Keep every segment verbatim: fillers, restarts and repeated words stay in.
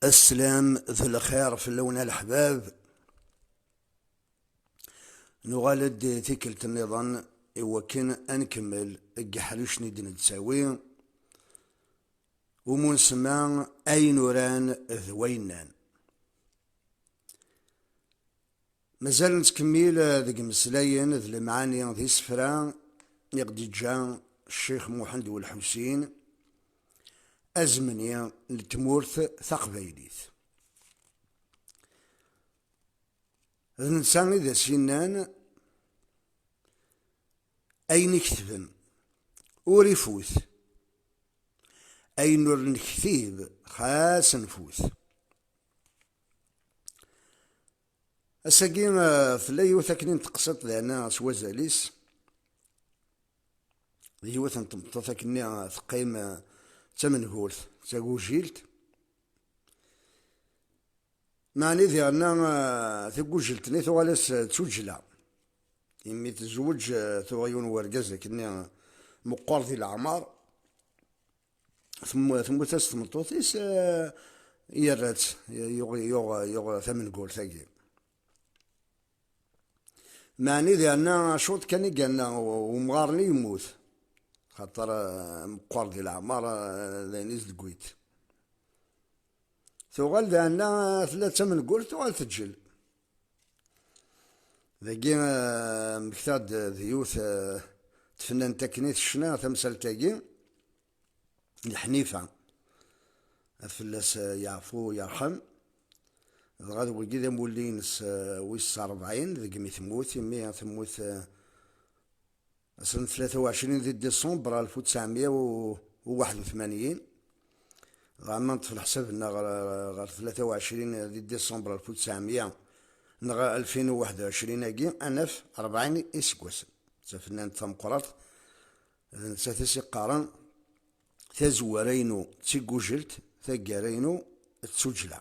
Aslam d lxir fell-awen a leḥbab. Nuɣal-d tikkelt nniḍen i wakken ad nkemmel deg iḥricen i d-nettawi, umu nsemma ayen uran d wayen nnan. Mazal nettkemmil deg imeslayen d lemɛani d isefra i ɣ-d-iǧǧa Ccix Muḥend Welḥusin, Azemni n tmurt taqbaylit. D netta i d as-yennan: "Ayen iketben ur ifut, ayen ur nektib xas nfut." Ass-agi, eh, tella yiwet akken n teqsiṭ daɛna s wazal-is. D yiwet n tmeṭṭut akken-nni, eh, teqqim, eh, d tamengurt, d tagujilt. Meɛni diɣenna, eh, tagujilt-nni tuɣal-as, eh, d tuǧla. Imi tezweǧ, eh, tuɣ yiwen n wergaz akken-nni, eh, meqqer di leɛmer. Temu-, temmut-as tmeṭṭut-is, eh, yerra-tt, yuɣ, yuɣ, yuɣ tamengurt-agi. Meɛni diɛenna cwiṭ kan i yerna u-, umɣar-nni yemmut. Xaṭer, eh, meqqer di leɛmer, eh, d ayen i s-d-wwint. Tuɣal diɛenna tella d tamengurt, tuɣal teǧǧel. Dagi, eh, mmektaɣ-d d yiwet, eh, tfennant akken i tecna tamsalt-agi, Leḥnifa. Ad fell-as, eh, yeɛfu, yerḥem. Dɣa d wigi d amulli-ines, eh, wis ṛebɛin, deg mi temmut, imi temmut, eh, ass n tlata u ɛecrin di décembre alef u tesɛemya u waḥed u tmanyin. Dɣa ma neṭṭef leḥsab-nneɣ ɣer, ɣer tlata u ɛecrin di décembre alef u tesɛemya neɣ alfin u waḥed u ɛecrin-agi, ad naf ṛebɛin iseggasen. D tafennant tameqqrant, d nettat i s-iqqaren: "Tazwara-inu d tigujelt, taggara-inu d tuǧla."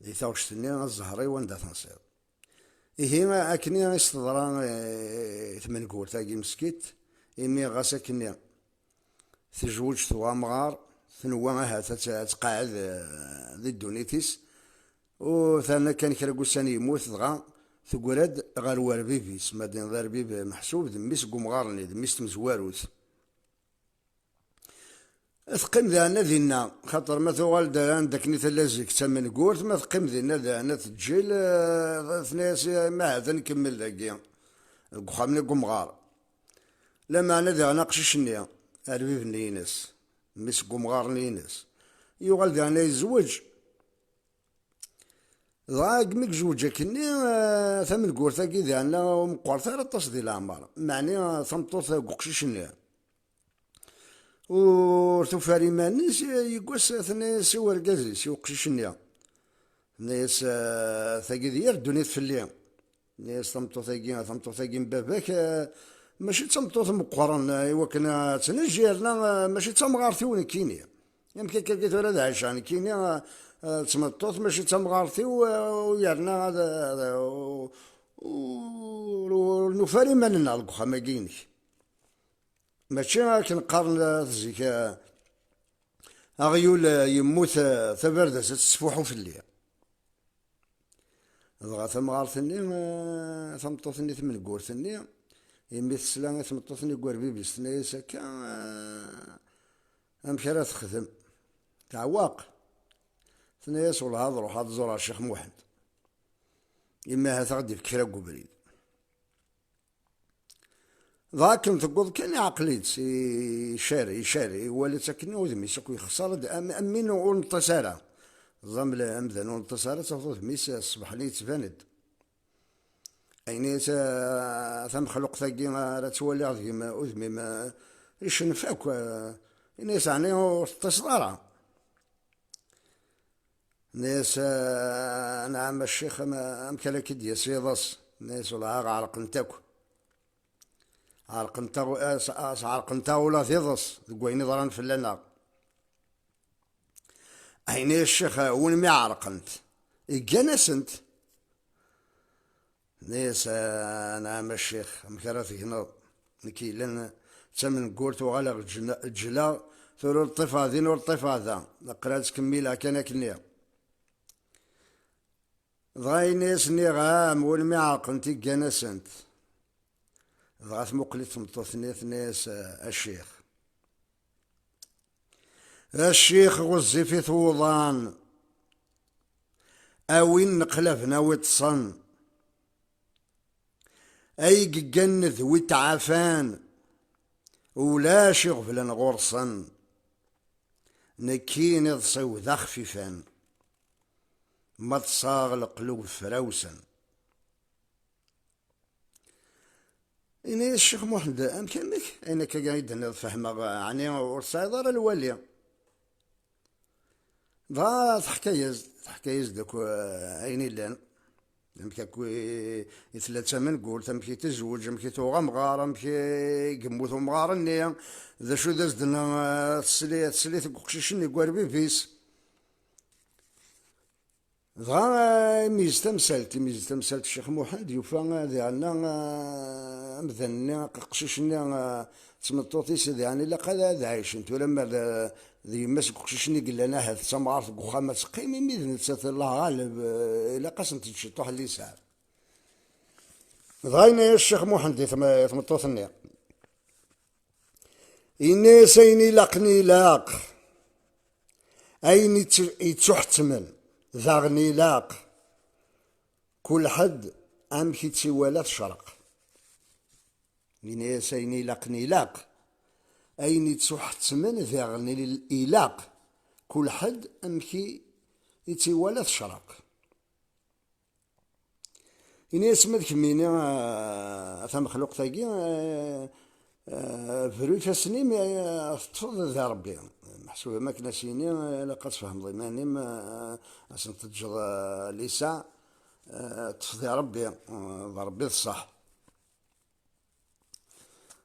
Di taɣect-nni, a zzher-iw, anda tensiḍ? Ihi, akken i s-teḍra, eh, i tmengurt-agi meskint, imi ɣas akken tejweǧ tuɣ amɣar, tenwa ahat ad tt-, ad tqeɛɛed, eh, di ddunit-is, u terna kan kra n wussan yemmut, dɣa teggra-d ɣer werbib-is, ma d-, d arbib meḥsub d mmi-s n umɣar-nni, d mmi-s n tmezwarut. Teqqim daɛna dinna, xaṭer ma tuɣal d anda akken i tella zik d tamengurt, ma teqqim dinna daɛna teǧǧel, eh, tenna-yas: "Ma ahat ad nkemmel dagi, deg uxxam-nni n umɣar." Lameɛna daɛna aqcic-nni, arbib-nni-ines, mmi-s n umɣar-nni-ines, yuɣal daɛna yezweǧ. Dɣa, mi yezweǧ akkenni, eh, tamengurt-agi daɛna ur meqqret ara aṭas di leɛmer. Meɛni, eh, tameṭṭut deg uqcic-nni ur tufi ara iman-is, eh, yiwwas, eh, tenna-yas i urgaz-is, i uqcic-nni. Tenna-yas, eh, "Tagi d yir ddunit fell-i." Tenna-yas tameṭṭut-agi, "Tameṭṭut-agi n baba-k, eh, mačči d tameṭṭut meqqren, eh, i wakken ad tt-neǧǧ, yerna, eh, mačči d tamɣart-iw nekkini. Amek akka-agi tura ad ɛiceɣ nekkini, eh, eh, d tmeṭṭut, mačči d tamɣart-iw, eh, u yerna ad, ad, u-, u-, ur nufi ara iman-nneɣ deg uxxam-agi-inek." Mačči akken qqaren, eh, zik, eh, "Aɣyul, eh, yemmut, eh, tabarda-s ad tettfuḥu fell-i." Dɣa tamɣart-nni, eh, tameṭṭut-nni tamengurt-nni, imi tesla i tmeṭṭut-nni deg werbib-is, tenna-yas akka, eh, "Amek ara texdem? Teɛweq." Tenna-yas: "Wellah ad ruḥeɣ ad ẓureɣ Ccix Muḥend. Imi ahat ad ɣ-d-ifk kra deg ubrid." Dɣa akken tewweḍ kan, iɛqel-itt, icar, icar, iwala-tt akken udem-is akk yexṣer-d, am, am win ur neṭṭis ara. Ẓam l-, amdan ur neṭṭis ara, tafeḍ udem-is ṣṣbeḥ-nni yettban-d. Ayen-is, eh, tamexluqt-agi ara ttwaliɣ deg-m, udem-im, eh, icennef akk, eh, ini-as: "Ɛni ur teṭṭiseḍ ara?" Nni-as: "Ah, nɛam a ccix, am-, amek ara k-id-yas yiḍes?" Nni-as: "Wellah, ɛerqent akk. Ɛerqent-aɣ, as-, as-, ɛerqent-aɣ ula d iḍes deg wayen iḍran fell-aneɣ." Ayen i ccix, win mi ɛerqent, ggan-asent. Nni-as: "Ah, nɛam a ccix, amek ara tegneḍ? Nekk yellan d tamengurt, uɣaleɣ ǧǧen-, ǧǧleɣ, Tura ur ṭṭifeɣ din, ur ṭṭifeɣ da. Aql-aɣ ttkemmileɣ kan akkenni. Dɣa ini-as, nniɣ-am, win mi ɛerqent iggan-asent. Dɣa tmuqel-it tmeṭṭut-nni, tenna-yas, a ccix. A ccix ɣezzifit wuḍan, a win neqlaben a wi ṭṭsen. Ay yeggan d wi ttɛafan, ulac iɣeblan ɣur-sen. Nekkini ḍṣiw d axfifan, ma ṭṭseɣ leqlub frawsen. Ini-as Ccix Muḥend, amek, amek? Ayen akka i d-tenniḍ fehmeɣ, ɛni ur tesɛiḍ ara lwali? Dɣa teḥka-yas-d, teḥka-yas-d akk, eh, ayen illan. Amek akk i, i tella d tamengult, amek i tezweǧ, amek i tuɣ amɣar, amek i yemmut umɣar-nni, d acu d as-d-tenna, eh, tesli, tesli deg uqcic-nni deg urbib-is. Dɣa, eh, imeyez tamsalt, imeyez tamsalt Ccix Muḥend, yufa, eh, diɣenna, eh, amdan-nni, aqcic-nni, eh, d tmeṭṭut-is, diɣen ilaq ad, ad ɛicent. Ulamma d, d yemma-s deg uqcic-nni i yellan, ahat d tamɣart deg uxxam ad teqqim, imi d nettat, Allah ɣaleb, eh, ilaq-asent-d ciṭuḥ n lisaɛ. Dɣa yenna-yas Ccix Muḥend i tme-, i tmeṭṭut-nni. Yenna-yas ayen ilaqen ilaq, ayen yettu-, yettuḥettmen daɣen ilaq, kul ḥedd amek i tt-iwala tecreq. Yenna-yas ayen ilaqen ilaq, ayen yettuḥettmen daɣen il-, ilaq, kul ḥedd amek i, i tt-iwala tecreq. Ini-as ma d kemmini, a, a tamexluqt-agi, a, a, bru ifassen-im, a, teṭṭfeḍ di Rebbi. Meḥsub am akken as-yini, a, ilaq ad tfehmeḍ iman-im, a, a sen-teǧǧeḍ, a, lisaɛ, a, ṭṭef di Rebbi, a, d Rebbi d ṣṣeḥ.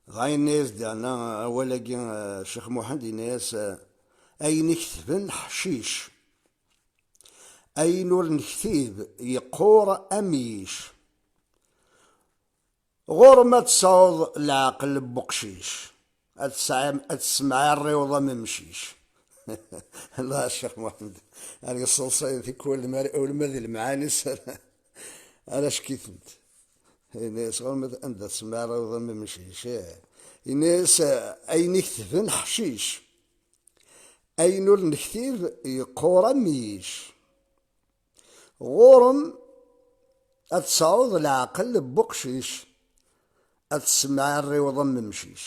Dɣa yenna-yas-d, yeɛna awal-agi, a, Ccix Muḥend, yenna-yas, a, ayen iketben ḥcic. Ayen ur nektib yeqqur am yic. Ɣur-m ad tesɛuḍ leɛqel n uqcic, ad tesɛam, ad tessemɛirriwḍ am umcic. Allah, a Ccix Muḥend, ar yeṣṣelṣayen tikwal, ma, ulma di lemɛani-s ara, ara ckitent. Ini-as ɣur-m ad, anda tessemɛirriwḍ am umcic, eh. Ini-as, eh, ayen iketben ḥcic. Ayen ur nektib yeqqur am yic. Ɣur-m ad tesɛuḍ leɛqel n uqcic, ad tessemɛirriwḍ am umcic.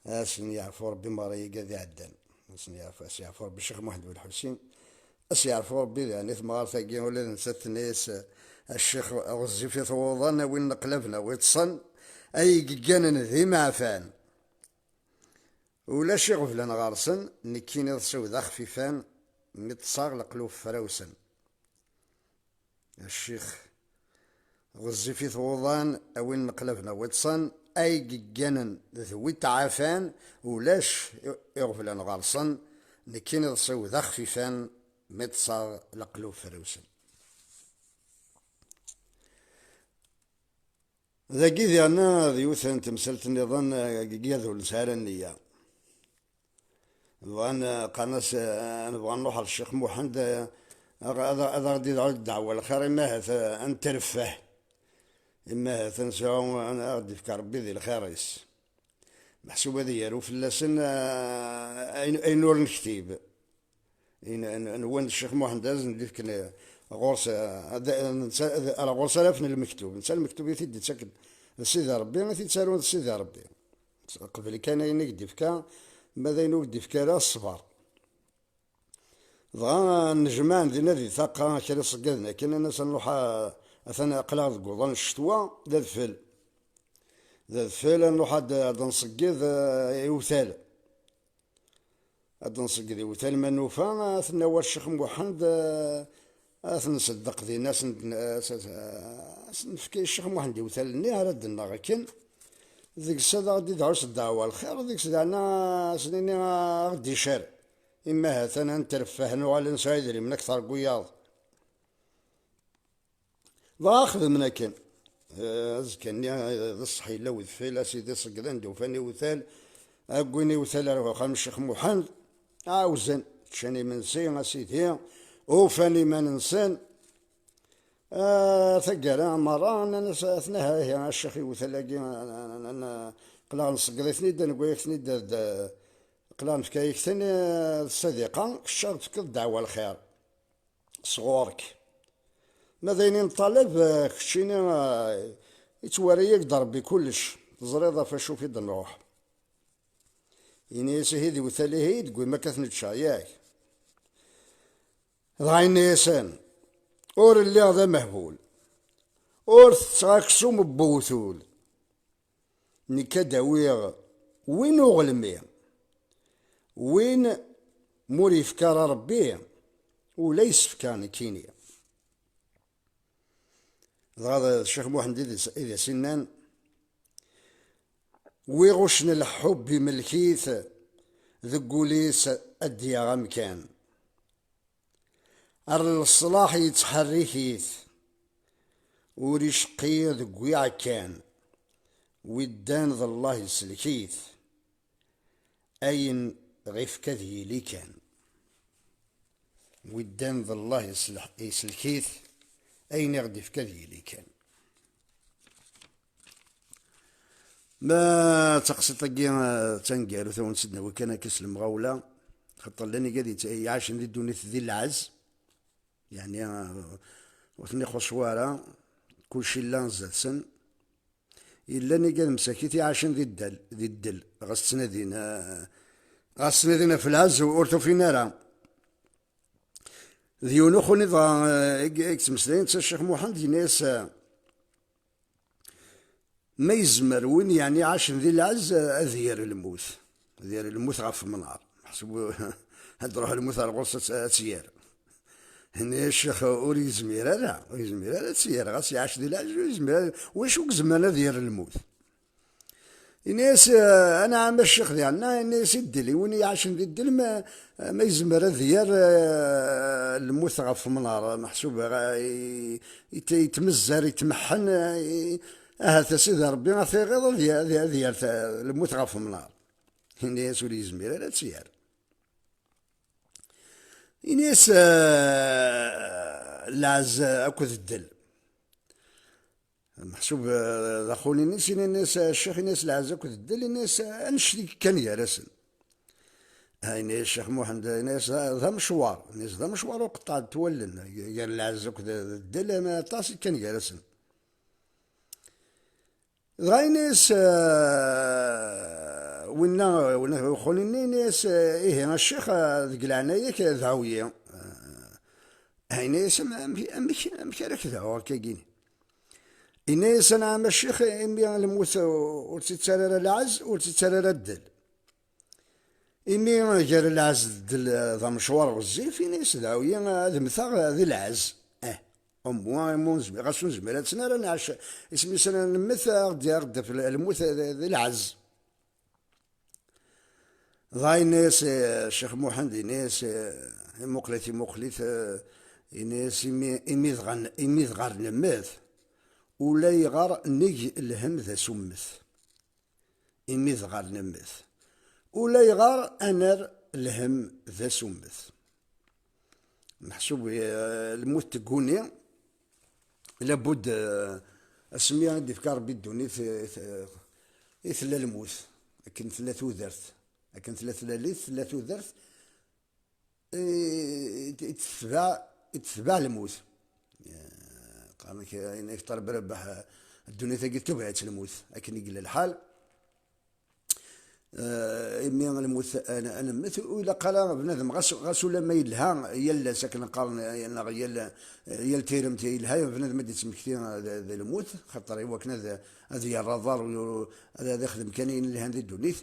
Ad sen-yeɛfu Rebbi merra-agi ad iɛeddan. Ad sen-yeɛfu, ad s-yeɛfu Rebbi Ccix Muḥend Belḥusin. Ad s-yeɛfu Rebbi diɣen i temɣart-agi, ula d nettat tenna-yas, a ccix, ɣezzifit wuḍan, a win neqlaben a wi ṭṭsen, ay igegganen d imeɛfan. Ulac iɣeblan ɣer-sen, nekkini ḍṣiw d axfifan, mi ṭṭseɣ leqlub frawsen. A ccix, ɣezzifit wuḍan, a win neqlaben a wi ṭṭsen, ay yegganen d wi ttɛafan, ulac iɣeblan ɣer-sen, nekkini ḍṣiw d axfifan, mi ṭṭseɣ leqlub frawsen. Dagi diɣen d yiwet n temsalt nniḍen, eh, deg yad ur nesɛi ara nniya. Bɣan, eh, qqaren-as, eh, nebɣa nruḥ ɣer Ccix Muḥend, eh, ad, ad, ad aɣ-d-idɛu ddeɛwa lxir, imi ahat, eh, ad netreffeh, imi ahat ad nesɛu, ad aɣ-d-ifk Rebbi di lxir-is. Meḥsub ad yaru fell-asen, eh, ayen, ayen ur nektib. N-, n-, nwan d Ccix Muḥend ad sen-d-ifken, eh, ɣur-s, eh, ad, netta, ad, ara ɣur-s ara fen lmektub. Netta lmektub i t-id-ittaken d Sidi Ṛebbi, i t-ittarun d Sidi Ṛebbi. Qbel kan ayen i k-d-ifka, ma d ayen ur k-d-ifka ara, ṣber. Dɣa nnejmaɛen dinna di taqa, kra iṣeggaden akken, nnan-as ad nruḥ, a-, atan aql-aɣ deg uḍan n ccetwa, d adfel. D adfel, ad nruḥ ad, ad nṣegged, eh, iwtal. Ad nṣegged iwtal ma nufa, ad t-nawi Ccix Muḥend, eh, ad t-nṣeddeq dinna, ad s-n-, ad s-, ad s-nefk i Ccix Muḥend iwtal-nni ara d-nnaɣ akken. Deg-s ad aɣ-d-idɛu s ddeɛwa lxir, deg-s daɛna ad s-nini ad aɣ-d-icar. Imi ha-t-an ad netreffeh, nuɣal nesɛa idrimen akteṛ n wiyaḍ. Dɣa xedmen akken. Eh, azekka-nni, eh, d ṣṣeḥ yella wedfel, a sidi ṣegged anda ufan iwtal, Wwin iwtal ar uxxam n Ccix Muḥend, ɛawzen, ččan imensi, a sidi, ufan iman-nsen. Ah, taggara merra, nnan-as, "Atnaha, ihi, a ccix iwtal-agi, n-, n-, n-, n-, aql-aɣ nṣeggeḍ-iten-id, negwa-yak-ten-id, d, aql-aɣ nefka-yak-ten, eh, d ssadiqa, kečč ad d-tefkeḍ ddeɛwa lxir sɣur-k. Ma d ayen i neṭṭalab, eh, keččini, eh, ittwara-yak-d Rebbi kullec, teẓriḍ ɣef acu i d-nruḥ." Ini-as, "Ihi d iwtal-ihi i d-tewwim akka ad t-neččeɣ, yak?" Dɣa yenna-yasen, "Ur lliɣ d amehbul, ur tetteɣ aksum n wewtul. Nekk ad d-awiɣ win uɣelmi, win m'ur yefka ara Rebbi, ula yessefka nekkini." Dɣa d Ccix Muḥend i d as-, i d as-innan, "Wi ɣuccen lḥubb imelk-it, deg wul-is ad d-yaɣ amkan. Ar leṣlaḥ yettḥerrik-it, ur iceqqi deg wiɛekkan. Wi ddan d Allah isellek-it, ayen ɣ-ifka ad yili kan." Wi ddan d Allah isleḥ-, isellek-it, ayen i ɣ-d-ifka ad yili kan. Ma d taqsiṭ-agi, eh, d taneggarut, a wen-tt-id-nawi kan akka s lemɣawla, xaṭer llan igad yett-, iɛacen di ddunit di lɛez, yeɛni, eh, ur ten-ixuṣṣ wara, kulci yella zdat-sen. Yellan igad msakit iɛacen di ddel, di ddel, ɣas ttnadin, eh, ɣas ttnadin ɣef lɛez ur t-ufin ara. D yiwen uxuni dɣa, eh, i, i yettmeslayen d Ccix Muḥend, yenna-yas, eh, ma yezmer win yeɛni iɛacen di lɛez, eh, ad yerr lmut, ad yerr lmut ɣef umnar. Meḥsub ad d-ruḥ lmut ar ɣur-s ad tt-, ad tt-yerr. Yenna-yas Ccix ur yezmir ara, ur yezmir ara ad tt-yerr, ɣas iɛac di lɛez ur yezmir ara. Wacu i izemren ad yerr lmut? Ini-as, eh, "Anɛam a ccix diɣenna," ini-as, "i ddel, i win iɛacen di ddel, ma, ma yezmer ad yerr, eh, lmut ɣef umnar, meḥsub, eh, i-, i-, yetmezzar, yetmeḥḥen, eh, i-, ahat a Sidi Rebbi a t-iɣiḍ ad ye-, ad ye-, ad yerr ta-, lmut ɣef umnar." Ini-as, "Ur yezmir ara ad tt-yerr." Ini-as, eh, "Lɛez akked ddel." Meḥsub, eh, d axuni-nni-s, ini-as, eh, ccix, ini-as, "Lɛez akked ddel," ini-as, eh, "Annect-ik kan gar-asen." Ah, ini-as Ccix Muḥend, ini-as, "D, d amecwar," ini-as, "D amecwar uqeṭṭeɛ n wallen, gar lɛez akked d ddel, ama aṭas i kan gar-asen." Dɣa ini-as, eh, winna, winna uxuni-nni, ini-as, eh, "Ihi a ccix, eh, deg leɛnaya-k, eh, dɛu-yi." Eh, ini-as, "Am-, amek, amek, amek ara k-dɛuɣ akkagini?" Ini-as, "Anɛam a ccix, imi lmut ur tt-ittarra ara lɛez, ur tt-ittarra ara ddel. Imi gar lɛez d ddel d amecwar ɣezzif, ini-as dɛu-yi ad mmteɣ di lɛez." Eh, au moins, imi ur nezmir, ɣas ur nezmir ad tt-nerr, ad nɛac, isem-is ad nemmet, ad ɣ-d-, ad ɣ-d-taf lmut di lɛez." Dɣa yenna-yas, eh, Ccix Muḥend, yenna-yas, eh, imuqel-it, imuqel-it, eh, yenna-yas, "Imi, imi dɣa n-, imi dɣa nemmet, ulayɣer neg lhem d asummet. Imi dɣa nemmet, ulayɣer a nerr lhem d asummet." Meḥsub, eh, lmut tegguni, labud, eh, asmi i d-ifka Rebbi ddunit, eh, t-, i tella lmut, akken tella tudert, akken tella tlalit, tella tudert, eh, i t-, i tetbeɛ, i tetbeɛ lmut. Eh, qqaren-ak, ayen ak ṭaleb Rabaḥ, eh, ddunit-agi tubeɛ-itt lmut, akken i yella lḥal. Eh, imi lmut, an-, ad nemmet, ur ilaq ara bnadem, ɣas, ɣas ulamma yelha yal ass, akken qqaren, neɣ yal, yal tiremt yelha bnadem ad d-ittmekti d, d lmut, xaṭer i wakken ad, ad yerr aḍar, u-, ad, ad ixdem kan ayen yelhan di ddunit.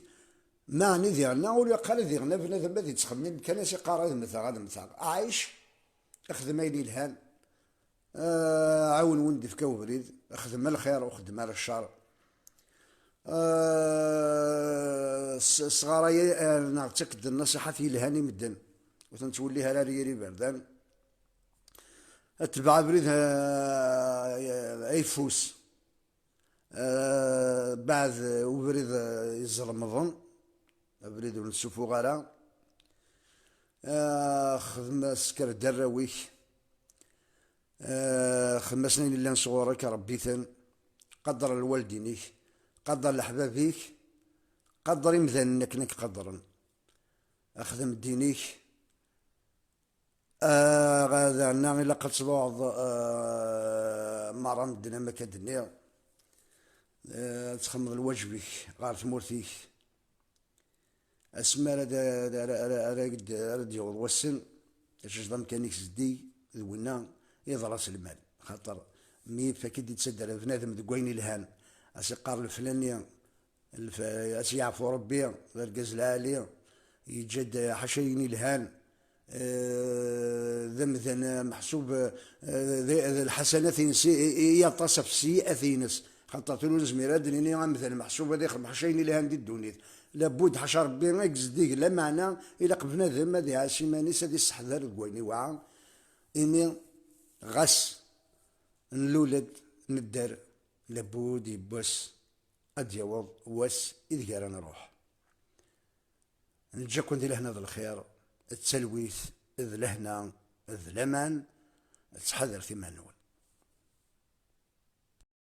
Meɛni diɣenna, ur ilaq ara diɣenna bnadem ad ittxemmim kan as iqqar, "Ad mmteɣ, ad mmteɣ." Ɛic, xdem ayen yelhan. Ah, ɛawen win d-ifka ubrid, xdem lxir, ur xeddem ara ccer. Ah, s-, sɣaray, ah, neɣ ttak-d nnasiḥat yelhan i medden. Ur ten-ttwellih ara ar yir iberdan. Tbeɛ abrid, ah, ayeffus. Ah, beɛd ubrid, ah, iẓelmeḍen. abrid ur nessufuɣ ara. Ah, xdem, sker-d arraw-ik. Ah, xdem-asen ayen illan sɣur-k, ṛebbi-ten. Qader lwaldin-ik, qader leḥbab-ik, qader imdanen akken ad k-qadren. Xdem ddin-ik. Ah, daɣen ilaq ad tḍuɛeḍ, ah, merra medden, am akka d-nniɣ. Ah, ad txedmeḍ lwaǧeb-ik ɣer tmurt-ik. Asmi ara d-, ara, ara, ara, ara d-yaweḍ wass-n, acu d amkan-ik zeddig, d winna yeḍra s lmal. Xaṭer mi ifak-id yettader bnadem deg wayen ilhan, as-iqqar leflani, lef-, as-yeɛfu Rebbi, d argaz lɛali, yeǧǧa-d ḥaca ayen ilhan, eh, d amdan meḥsub, eh, d, d lḥasanat-ines i, i, i yaṭas ɣef sseyyiat-ines. Xaṭer tura ur nezmir ad d-nini amdan meḥsub ad ixdem ḥaca ayen ilhan di ddunit. Labud ḥaca Rebbi i yezdig, lameɛna ilaq bnadem ad iɛas iman-is, ad isseḥder deg wayen iwɛa. Imi ɣas nlul-d, nedder, labud yiwwas ad d-yaweḍ wass ideg ara nruḥ. Neǧǧa-ken di lehna d lxir, d talwit, d lehna, d laman, ttḥadaret iman-nwen.